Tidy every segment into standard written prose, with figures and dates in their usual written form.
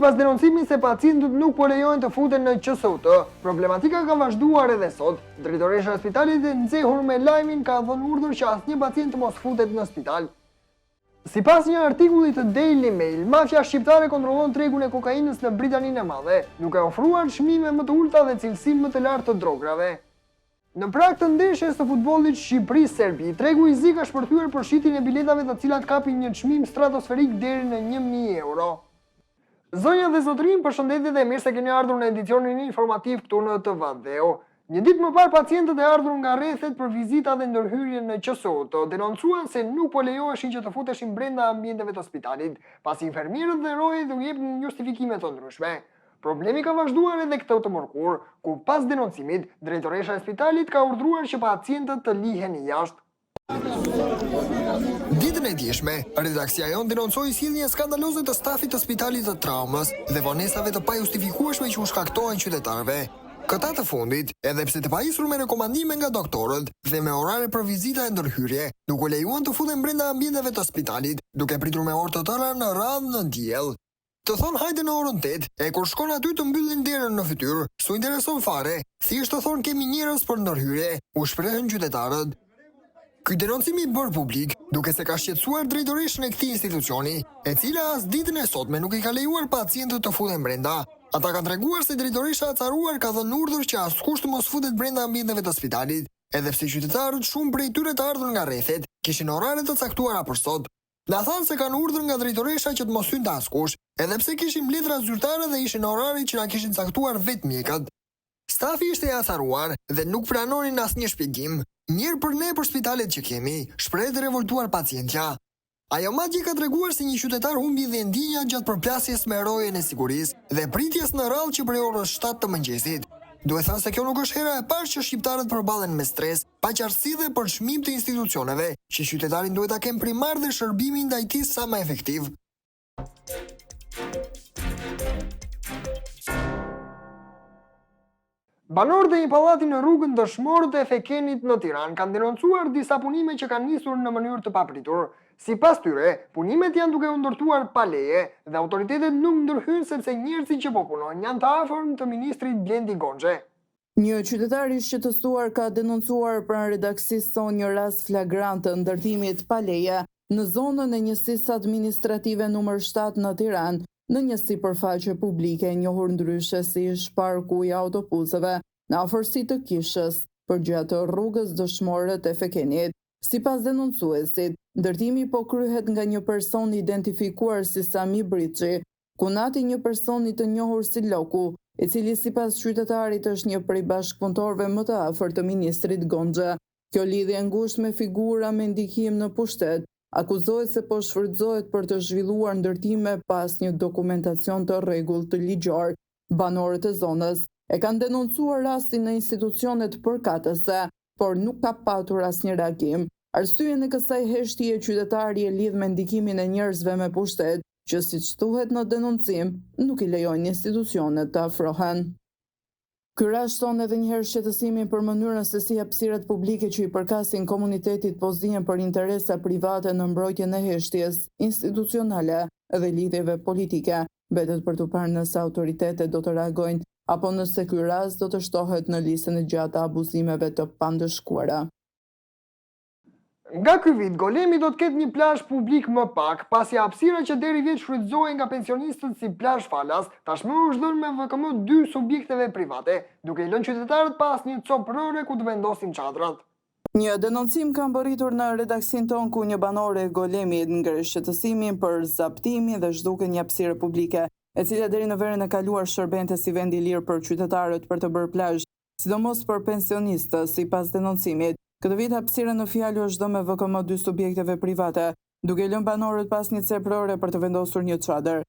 pas denoncimit se pacientët nuk po lejohen të futen në QSUT, problematika ka vazhduar edhe sot. Drejtoresha e spitalit e nxehur me lajmin ka dhënë urdhër që asnjë pacient të mos futet në spital. Sipas një artikulli të Daily Mail, mafia shqiptare kontrollon tregun e kokainës në Britaninë e Madhe, duke ofruar çmime më të ulëta dhe cilësi më të lartë të drograve. Në prag të ndeshjes së futbollit Shqipëri-Serbi, tregu i zi ka shpërthyer për shitjen e biletave të cilat kapin një çmim stratosferik deri në 1000 euro. Zonja dhe zotërinj, përshëndetje dhe mirë se keni ardhur në edicionin informativ këtu në TV Atdheu. Një ditë më parë pacientët e ardhur nga rrethet për vizita dhe ndërhyrje në QSUT denoncuan se nuk po lejoheshin që të futeshin brenda ambienteve të spitalit, pasi infermierët dhe rojet u jepnin justifikime të ndryshme. Problemi ka vazhduar edhe këtë të mërkurë, ku pas denoncimit, drejtoresha e spitalit ka urdhëruar që pacientët të lihen jashtë. Ditën e djeshme, redaksia jonë denoncoi sjelljen skandaloze të stafit të spitalit të Traumës dhe vonesave të pajustifikueshme që u shkaktohen qytetarëve. Këta të fundit, edhe pse të pajisur me rekomandime nga doktorët dhe me orare për vizita e ndërhyrje, nuk u lejuan të futen brenda ambienteve të spitalit, duke pritur me orë të tëra në radhë në diell. Të thonë hajde në orën 8, e kur shkon aty të mbyllin derën në fytyrë, s'u intereson fare, thjesht të thonë kemi njerëz për ndërhyrje, u shprehën qytetarët. Ky denoncim i bërë publik, duket se ka shqetësuar drejtoreshën e këtij institucioni, e cila as ditën e sotme nuk i ka lejuar pacientët të futen brenda. Ata kanë treguar se drejtoresha e acaruar ka dhënë urdhër që askush të mos futet brenda ambienteve të spitalit, edhe pse qytetarët shumë prej tyre të ardhur nga rrethet, kishin orare të caktuara për sot. Na thanë se kanë urdhër nga drejtoresha që të mos hynte askush, edhe pse kishim letra zyrtare dhe ishin oraret që na kishin caktuar vetë mjekët. Stafi ishte i acaruar dhe nuk pranonin asnjë shpjegim. Mjerë për ne për spitalet që kemi, shprehet e revoltuar pacientja. Ajo madje ka treguar se një qytetar humbi dhe ndjenjat gjatë përplasjes me rojen e sigurisë dhe pritjes në radhë që prej orës 7 të mëngjesit. Duhet thënë se kjo nuk është hera e parë që shqiptarët përballen me stres, paqartësi dhe përçmim të institucioneve, që qytetarin duhet ta kenë primar dhe shërbimin ndaj tij sa më efektiv. Banorët e një pallati në rrugën Dëshmorët e Fekenit në Tiranë kanë denoncuar disa punime që kanë nisur në mënyrë të papritur. Sipas tyre, punimet janë duke u ndërtuar pa leje dhe autoritetet nuk ndërhyjnë sepse njerëzit që po punojnë janë të afërm të ministrit Blendi Gonxhe. Një qytetar i shqetësuar ka denoncuar pranë redaksisë sonë një rast flagrant të ndërtimit pa leje në zonën e njësisë administrative numër 7 në Tiranë, në një sipërfaqe publike e njohur ndryshe si ish-parku i autobusëve, në afërsi të kishës, përgjatë rrugës Dëshmorët e Fekenit. Sipas denoncuesit, ndërtimi po kryhet nga një person i identifikuar si Sami Brici, Kunati i një personi të njohur si Loku, i cili sipas qytetarit është një prej bashkëpunëtorëve më të afërt të ministrit Gonxhe. Kjo lidhje e ngushtë me figura me ndikim në pushtet, akuzohet se po shfrytëzohet për të zhvilluar ndërtime pa asnjë dokumentacion të rregullt ligjor. Banorët e zonës e kanë denoncuar rastin në institucionet përkatëse, por nuk ka patur asnjë reagim. Arsyen e kësaj heshtjeje qytetari e lidh me ndikimin e njerëzve me pushtet, që siç thuhet në denoncim, nuk i lejojnë institucionet të afrohen. Ky rast shton edhe një herë shqetësimin për mënyrën se si hapësirat publike që i përkasin komunitetit po zihen për interesa private në mbrojtjen e heshtjes institucionale dhe lidhjeve politike. Mbetet për t'u parë nëse autoritetet do të reagojnë apo nëse ky rast do të shtohet në listën e gjatë të abuzimeve të pandëshkuara. Nga ky vit, Golemi do të ketë një plazh publik më pak, pasi hapësira që deri vjet shfrytëzohej nga pensionistët si plazh falas, tashmë është dhënë me VKM dy subjekteve private, duke i lënë qytetarët pa asnjë copë rëre ku të vendosin çadrat. Një denoncim ka mbërritur në redaksinë tonë ku një banore e Golemit ngre shqetësimin për zaptimin dhe zhdukjen e një hapësire publike, e cila deri në verën e kaluar shërbente si vend i lirë për qytetarët për të bërë plazh, sidomos për pensionistët, sipas denoncimit. Këtë vit hapësira në fjalë u është dhënë me VKM dy subjekteve private, duke lënë banorët pa asnjë cep rëre për të vendosur një çadër.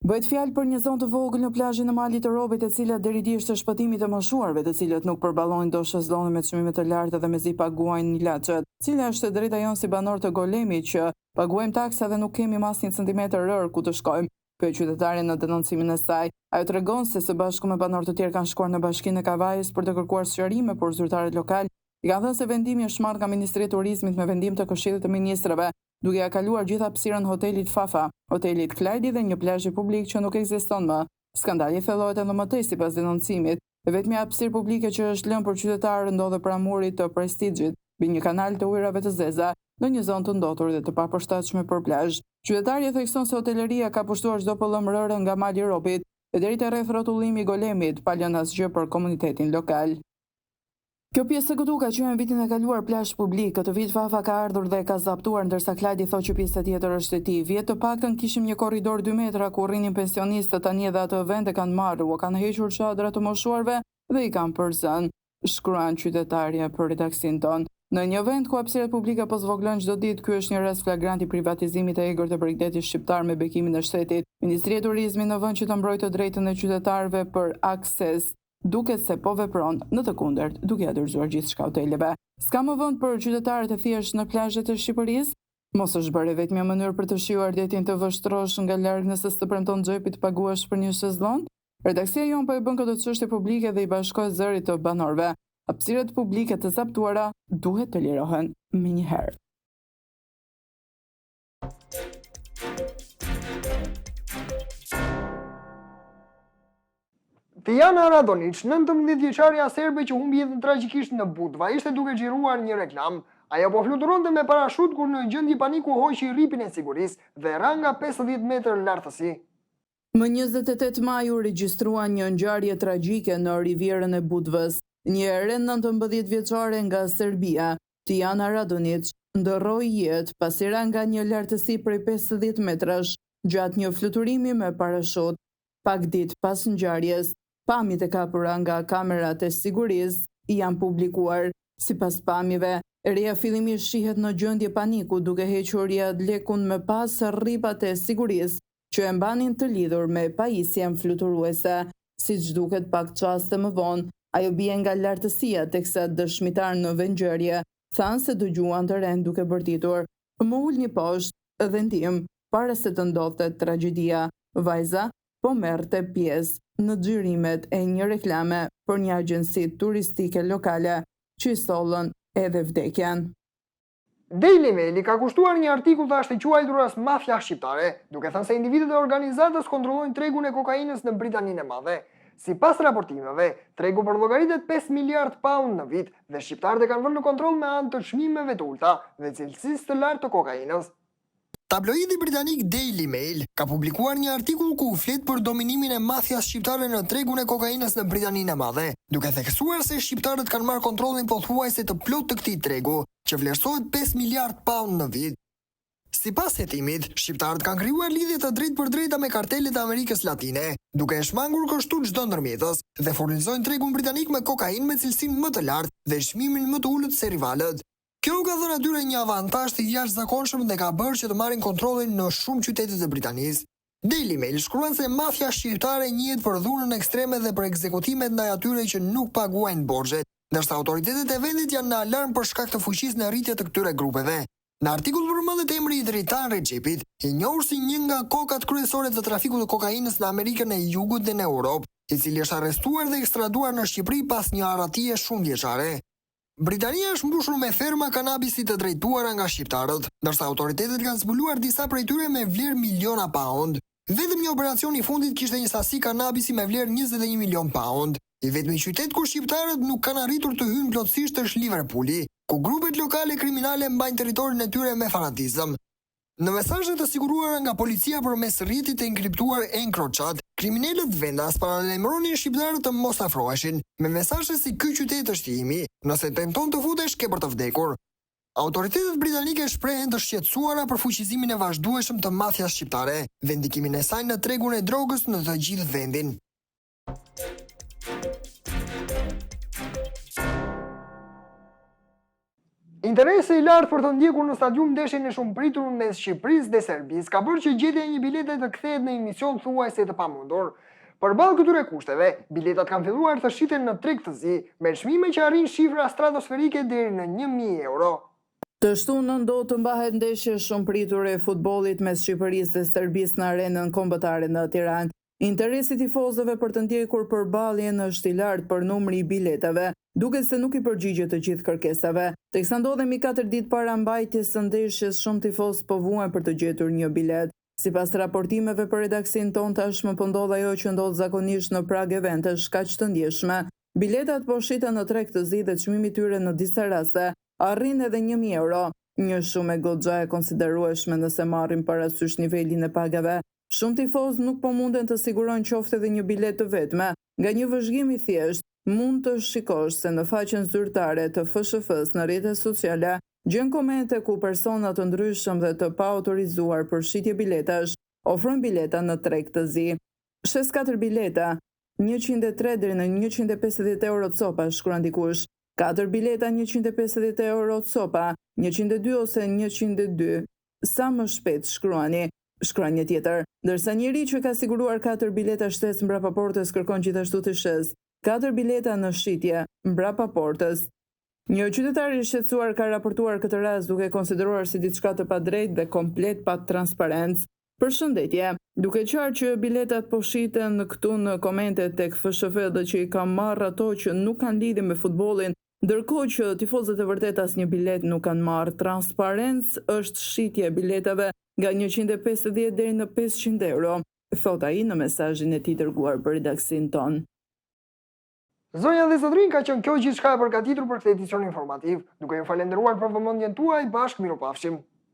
Bëhet fjalë për një zonë të vogël në plazhin e Malit të Robit, e cila deri dje ishte shpëtimi i të moshuarve, të cilët nuk përballonin dot shezlone me çmime të larta dhe mezi paguajnë ilaçet. Cila është e drejta jonë si banorë të Golemit që paguajmë taksa dhe nuk kemi më asnjë centimetër rërë ku të shkojmë? Pyet qytetarja në denoncimin e saj. Ajo tregon se së bashku me banorë të tjerë kanë shkuar në bashkinë e Kavajës për të kërkuar sqarime, por zyrtarët lokalë i kanë thënë se vendimi është marrë nga Ministria e Turizmit me vendim të Këshillit të Ministrave. Duke ia kaluar gjithë hapësirën hotelit Fafa, hotelit Klajdi dhe një plazhi publik që nuk ekziston më. Skandali thellohet edhe më tej sipas denoncimit. E vetmja hapësirë publike që është lënë për qytetarët ndodhet pranë murit të Prestixhit, mbi një kanal të ujërave të zeza, në një zonë të ndotur dhe të papërshtatshme për plazh. Qytetari thekson se hoteleria ka pushtuar çdo pëllëmbë rëre nga mali i Ropit e deri te rrethrrotullimi i Golemit, pa lënë asgjë për komunitetin lokal. Kjo pjesë këtu ka qenë vitin e kaluar plazh publik, këtë vit Fafa ka ardhur dhe e ka zaptuar ndërsa Klajdi thotë që pjesa tjetër është e tij. Vjet të paktën kishim një korridor dy metra ku rrinin pensionistët, tani edhe atë vend e kanë marrë, ua kanë hequr çadrat të moshuarve dhe i kanë përzënë, shkruan qytetarja për redaksinë tonë. Në një vend ku hapësirat publike po zvogëlohen çdo ditë, ky është një rast flagrant i privatizimit të egër të bregdetit shqiptar me bekimin e shtetit. Ministria e Turizmit në vend që të mbrojë të drejtën e qytetarëve për akses, duket se po vepron në të kundërt, duke ia dorëzuar gjithçka hoteleve. S'ka më vend për qytetarët e thjeshtë në plazhet e Shqipërisë? Mos është bërë e vetmja mënyrë për të shijuar detin të vështrosh nga larg nëse s'të premton xhepi të paguash për një shezlong? Redaksia jonë po e bën këtë çështje publike dhe i bashkohet zërit të banorëve. Hapësirat publike të zaptuara duhet të lirohen menjëherë. Tijana Radoniq, 19 vjeçarja serbe që humbi jetën tragjikisht në Budva, ishte duke xhiruar një reklamë. Ajo po fluturonte me parashutë kur në gjendje paniku hoqi rripin e sigurisë dhe ra nga 50 metër lartësi. Më 28 maj u regjistrua një ngjarje tragjike në Rivierën e Budvës. Një e re 19 vjeçare nga Serbia, Tijana Radoniq, ndërroi jetë pasi ra nga një lartësi prej 50 metrash gjatë një fluturimi me parashutë. Pak ditë pas ngjarjes, pamjet e kapura nga kamerat e sigurisë janë publikuar. Sipas pamjeve, e reja fillimisht shihet në gjendje paniku duke hequr jelekun më pas rripat e sigurisë që e mbanin të lidhur me pajisjen fluturuese. Siç duket pak çaste më vonë, ajo bie nga lartësia teksa dëshmitarë në vendngjarje thanë se dëgjuan të renë duke bërtitur Më ulni poshtë dhe ndihmë para se të ndodhte tragjedia. Vajza po merrte pjesë në xhirimet e një reklame për një agjenci turistike lokale që i sollën edhe vdekjen. Daily Mail i ka kushtuar një artikull të ashtuquajturës mafia shqiptare, duke thënë se individët e organizatës kontrollojnë tregun e kokainës në Britaninë e Madhe. Sipas raportimeve, tregu përllogaritet 5 miliard pound në vit dhe shqiptarët e kanë vënë në kontroll me anë të çmimeve të ulëta dhe cilësisë të lartë të kokainës. Tabloidi britanik Daily Mail ka publikuar një artikull ku flet për dominimin e mafias shqiptare në tregun e kokainës në Britaninë e Madhe, duke theksuar se shqiptarët kanë marrë kontrollin pothuajse të plotë të këtij tregu, që vlerësohet 5 miliard pound në vit. Sipas hetimit, shqiptarët kanë krijuar lidhje të drejtpërdrejta me kartelet e Amerikës Latine, duke e shmangur kështu çdo ndërmjetës, dhe furnizojnë tregun britanik me kokainë me cilësinë më të lartë dhe çmimin më të ulët se rivalët. Kjo u ka dhënë atyre një avantazh të jashtëzakonshëm dhe ka bërë që të marrin kontrollin në shumë qytete të Britanisë. Daily Mail shkruan se mafia shqiptare njihet për dhunën ekstreme dhe për ekzekutimet ndaj atyre që nuk paguajnë borxhet, ndërsa autoritetet e vendit janë në alarm për shkak të fuqisë në rritje të këtyre grupeve. Në artikull përmendet emri i Dritan Rexhepit, i njohur si një nga kokat kryesore të trafikut të kokainës në Amerikën e Jugut dhe në Europë, i cili është arrestuar dhe ekstraduar në Shqipëri pas një arratie shumëvjeçare. Britania është mbushur me ferma kanabisi të drejtuara nga shqiptarët, ndërsa autoritetet kanë zbuluar disa prej tyre me vlerë miliona pound. Vetëm një operacion i fundit kishte një sasi kanabisi me vlerë 21 milion pound. I vetmi qytet ku shqiptarët nuk kanë arritur të hyjnë plotësisht është Liverpooli, ku grupet lokale kriminale mbajnë territorin e tyre me fanatizëm. Në mesazhe të siguruara nga policia përmes rrjetit të enkriptuar EncroChat, kriminelët vendas paralajmëronin shqiptarët të mos afroheshin, me mesazhe si ky qytet është i imi, nëse tenton të futesh ke për të vdekur. Autoritetet britanike shprehen të shqetësuara për fuqizimin e vazhdueshëm të mafias shqiptare dhe ndikimin e saj në tregun e drogës në të gjithë vendin. Interesi i lartë për të ndjekur në stadium ndeshjen e shumëpritur mes Shqipërisë dhe Serbisë ka bërë që gjetja e një bilete të kthehet në një mision thuajse të pamundur. Përballë këtyre kushteve, biletat kanë filluar të shiten në treg të zi, me çmime që arrijnë shifra stratosferike deri në 1000 euro. Të shtunën do të mbahet ndeshje e shumëpritur e futbollit mes Shqipërisë dhe Serbisë në Arenën Kombëtare në Tiranë. Interesi i tifozëve për të ndjekur përballjen është i lartë, por numri i biletave duket se nuk i përgjigjet të gjithë kërkesave. Teksa ndodhemi katër ditë para mbajtjes së ndeshjes, shumë tifozë po vuajnë për të gjetur një biletë. Sipas raportimeve për redaksinë tonë tashmë po ndodh ajo që ndodh zakonisht në prag eventesh kaq të ndjeshme. Biletat po shiten në treg të zi dhe çmimi i tyre në disa raste arrin edhe 1000 euro, një shumë e goxha e konsiderueshme nëse marrim parasysh nivelin e pagave. Shumë tifozë nuk po munden të sigurojnë qoftë edhe një biletë të vetme. Nga një vëzhgim i thjeshtë, mund të shikosh se në faqen zyrtare të FSHF-së në rrjetet sociale gjen komente ku persona të ndryshëm dhe të paautorizuar për shitje biletash ofrojnë bileta në treg të zi. Shes katër bileta, 103 deri në 150 euro copa, shkruan dikush. Katër bileta 150 euro copa, 102 ose 102. Sa më shpejt shkruani, shkruan një tjetër. Ndërsa njëri që ka siguruar katër bileta shtesë mbrapa portës kërkon gjithashtu të shesë katër bileta në shitje mbrapa portës. Një qytetar i shqetësuar ka raportuar këtë rast duke konsideruar si diçka të padrejtë dhe komplet pa transparencë. Përshëndetje, duke qarë që biletat po shiten këtu në komente tek FSHF dhe që i kam marrë ato që nuk kanë lidhje me futbollin, ndërkohë që tifozët e vërtetë asnjë biletë nuk kanë marrë. Transparencë është shitje e biletave nga 150 deri në 500 euro, thotë ai në mesazhin e tij dërguar për redaksinë tonë. Zonja dhe zotërinj, ka qenë kjo gjithçka e përgatitur për këtë edicion informativ. Duke ju falënderuar për vëmendjen tuaj, bashkë mirupafshim.